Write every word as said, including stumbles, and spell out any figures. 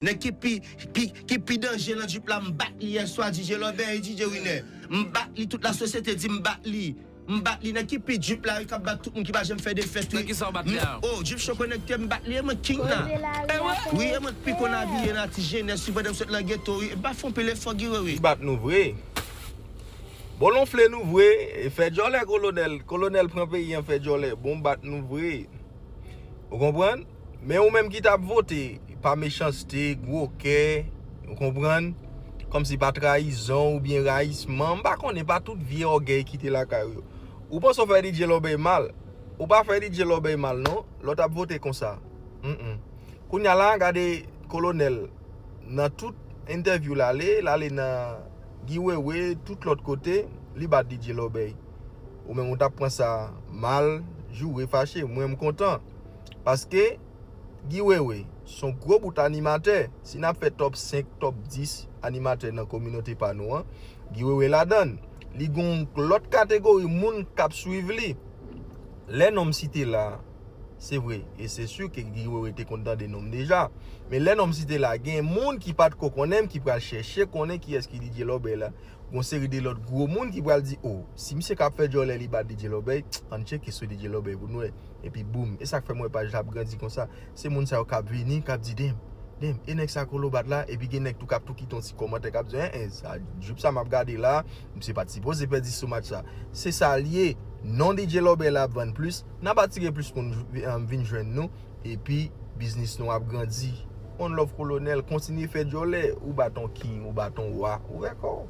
Nèg ki pi, pi, ki pi danje nan Jeep la, m bat li yèswa, D J Lòbèy, D J Winner. M bat li, tout lasosyete di m bat li. M bat li, nèg ki pi Jeep la, wi, k ap bat tout moun ki pa janm fè defèt, wi. Nan ki sa w bat li a? Oh, Jeep Show Connected, m bat li, e mwen king la. Wi, e mwen k pi konn abiye nan ti jenès, wi, pandan m sot nan geto, wi. E pa fè anpil efò, Guy Wewe. Li bat nou vre. Bon, l onfle nou vre, e fè djòlè, kolonèl. Kolonèl pran peyi an, fè djòlè. Bon, bat nou vre. Ou konprann? Men ou menm ki t ap vote pa mechanste, gwo kè, ou konprann? Kòmsi pa trayizon oubyen rayisman, m pa konnen, pa tout vye ògèy ki te lakay ou yo. Ou panse w fè D J Lòbèy mal? Ou pa fè D J Lòbèy mal non, lè w t ap vote konsa. Mm, mm. Kounye a la, gade kolonèl, nan tout entèvyou l ale, l ale nan Guy Wewe, tout lòt kote, li bat D J Lòbèy. Ou menm ou t ap pran sa mal, joure, fache. Mwen, m kontan. Paske Guy Wewe se yon gwo bout animatè. Si n ap fè top senk, top dis animatè nan kominote pa nou an, Guy Wewe ladan l. Li gen yon lòt kategori moun k ap swiv li. Lè non m site la, se vre, e se si ke Guy Wewe te konn tande non m deja. Men lè non m site la, gen moun ki pa t ko konnen m, ki pral chèche konnen kiyès ki D J Lòbèy la. Gon seri de lòt gwo moun ki pral di, o, si misye k ap fè djòlè li bat D J Lòbèy, ann tcheke sou D J Lòbèy pou n wè. Epi boum, e sa k fè m wè paj la ap grandi konsa. Se moun sa yo k ap vini, k ap di, damn, damn, e nèg sa Kolo bat la, epi gen nèg tou k ap tou kite yon ti kòmantè k ap di, en, en, sa, Jeep sa m ap gade la, misye pa t sipoze pèdi sou match sa. Se sa l ye, non D J Lòbèy la ap vann plis, n ap atire plis moun vin jwenn nou, epi biznis nou ap grandi. One love kolonèl, kontinye fè djòlè, ou bat on king, ou bat on wa, ouvè kò w.